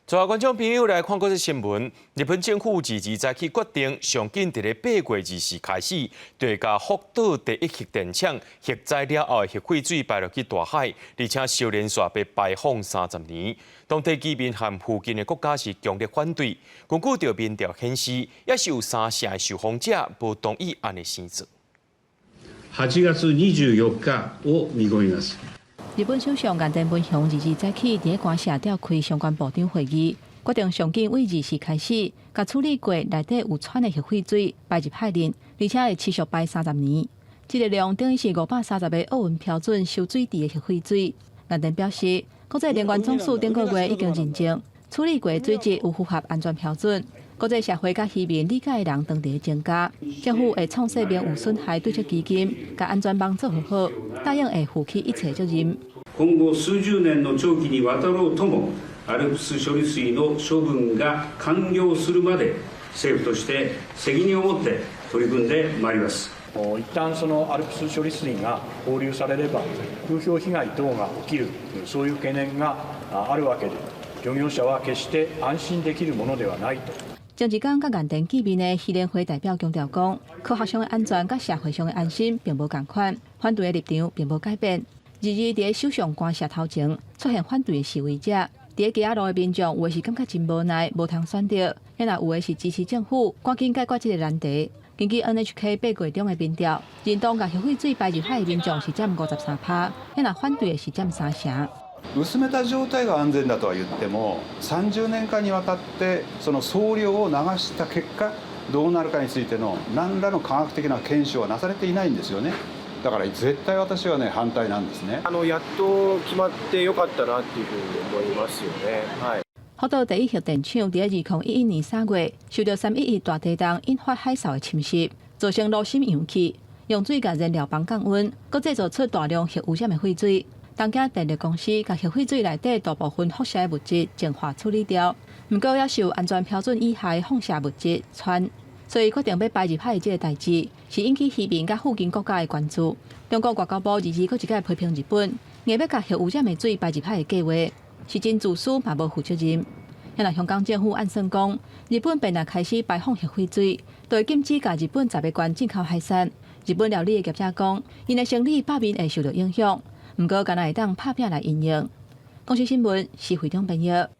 最後，觀眾朋友來看國際新聞。日本政府二二早起決定，上緊佇咧8月24開始，就會共福島第一核電廠核災了後的核廢水排落去大海，而且燒連續欲排放30年。當地居民和附近的國家是強烈反對。根據著民調顯示，也是有三成的受訪者無同意按呢做。 8月24日を見込みます。日本首相岸田文雄二二早起佇咧官舍召開相關部長會議，決定上緊對24開始，共處理過內底有氚的核廢水排入海裡，而且會持續排30年。這個量等於是530個奧運標準收水池的核廢水。岸田表示，國際能源總署頂個月已經認證處理過的水質有符合安全標準。國際社會佮漁民理解的人當佇增加，政府會創設名譽損害對策基金，共安全網做好，答應會負起一切責任。今後数十年の長期にわたろうとも、アルプス処理水の処分が完了するまで、政府として責任を持って取り組んでまいります。一旦そのアルプス処理水が放流されれば、風評被害等が起きる、そういう懸念があるわけで、漁業者は決して安心できるものではないと。前一工佮岸田見面的漁聯會代表強調講，科學上的安全佮社會上的安心並無仝款，反對的立場並無改變。二二佇首相官舍頭前出現反對的示威者，佇街仔路的民眾有的是感覺真無奈，無通選擇；也若有的是支持政府趕緊解決這個難題。根據 NHK 8月中的民調，認同共核廢水排入海的民眾是佔53趴，也若反對的是佔三成。薄めた状態が安全だとは言っても、30年間にわたってその総量を流した結果どうなるかについての何らの科学的な検証はなされていないんですよね。だから絶対私はね、反対なんですね。やっと決まってよかったなっていうふうに思いますよね。はい。福島第一核電廠佇2011年3月受著3.11大地震引發海嘯的侵襲，造成爐心溶去，用水共燃料棒降溫，閣製造出大量核污染的廢水。東京電力公司共核廢水內底大部分輻射物質淨化處理掉，毋過猶有安全標準以下的放射物質氚，所以決定欲排入海的這個代誌，是引起漁民佮附近國家的關注。中國外交部二二閣一擺批評日本，硬欲共核污染的水排入海的計劃，是真自私嘛無負責任。若香港政府按算講，日本變若開始排放核廢水，就會禁止共日本10個縣進口海產。日本料理的業者講，𪜶的生理罷免會受著影響。毋過，敢若會當拍拚來因應。公視新聞，施惠中編譯。